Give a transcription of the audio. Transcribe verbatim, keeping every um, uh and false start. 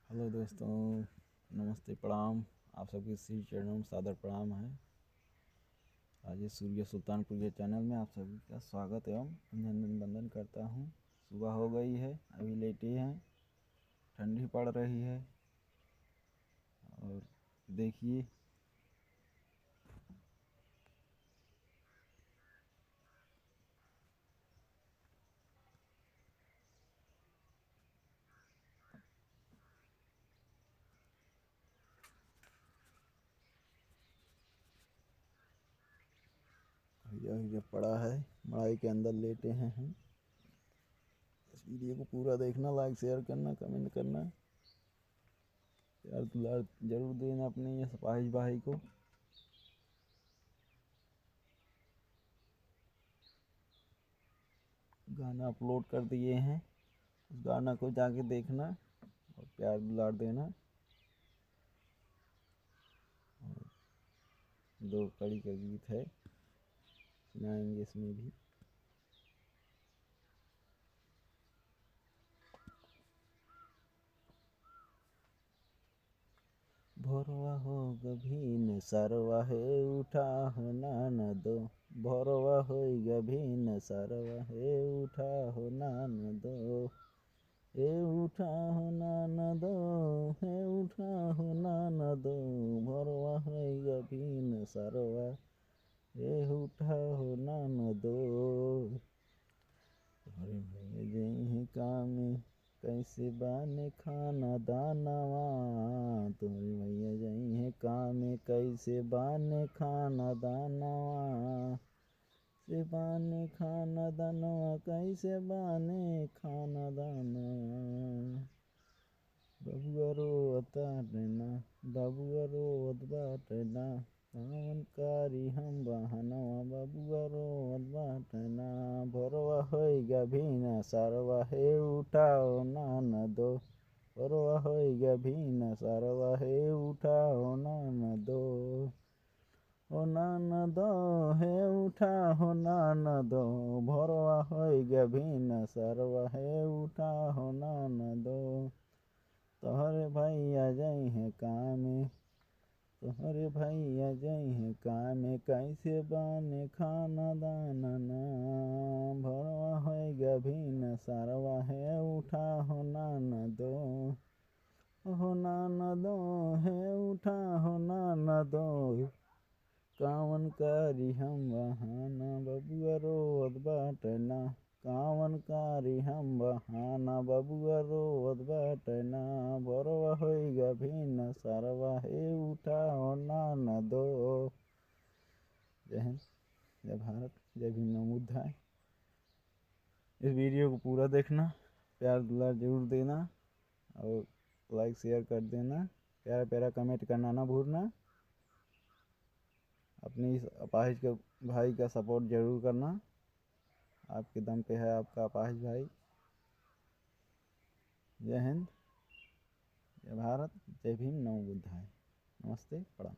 हेलो दोस्तों, नमस्ते, प्रणाम। आप सबके श्री चरणों में सादर प्रणाम है। आज ये सूर्य सुल्तानपुर के चैनल में आप सभी का स्वागत एवं अभिनंदन वंदन करता हूँ। सुबह हो गई है, अभी लेटे हैं, ठंडी पड़ रही है। और देखिए, भैया, ये पड़ा है, मड़ाई के अंदर लेटे हैं हम। इस वीडियो को पूरा देखना, लाइक, शेयर करना, कमेंट करना, प्यार दुलार जरूर देना अपने ये अपाहिज भाई को। गाना अपलोड कर दिए हैं, उस गाना को जाके देखना और प्यार दुलार देना। और दो कड़ी का गीत है, सुनाएंगे इसमें भी। भोरवा हो गभीन सरवा हे उठा हो ननदो, भोरवा होई गभीन सरवा हे उठा हो ननदो, हे उठा हो ननदो, हे उठा हो ननदो, भोरवा होई गभीन सरवा हे उठा हो ननदो। तोहरे भैया जइहे कामे, कैसे बाने खाना दानवा। तोहरे भैया जइहे कामे, कैसे बाने खाना दानवा। से बाने खाना दानवा, कैसे बाने खाना दानवा। बबुआ रोवत बाटे ना, बबुआ रोवत बाटे ना, कावन कारी हम बहनवा, बबुआ रोवत बाटे ना। भोरवा होई गभीन सरवा हे उठा हो ननदो, भोरवा होई गभीन सरवा हे उठा हो ननदो। हो ननदो, हे उठा हो ननदो, भोरवा होई गभीन सरवा हे उठा हो ननदो। तोहरे भैया जइहे कामे, तोहरे भैया जइहे कामे, कैसे बाने खाना दानना। भोरवा होई गभीन सरवा हे उठा हो ननदो, हो ननदो, हे उठा हो ननदो। कावन कारी हम बहाना, बबुआ रोवत बाटे ना। कावन कारी हम बहाना, बबुआ रोवत बाटे ना। भोरवा होई गभीन सरवा हे उठा हो ननदो। जय हिंद, जय भारत, जय भीम, नमो बुद्धाय। इस वीडियो को पूरा देखना, प्यार दुलार जरूर देना और लाइक शेयर कर देना। प्यारा प्यारा कमेंट करना ना भूलना। अपनी इस अपाहिज के भाई का सपोर्ट जरूर करना। आपके दम पे है आपका अपाहिज भाई। जय हिंद, जय भारत, जय भीम, नमो बुद्धाय। नमस्ते, प्रणाम।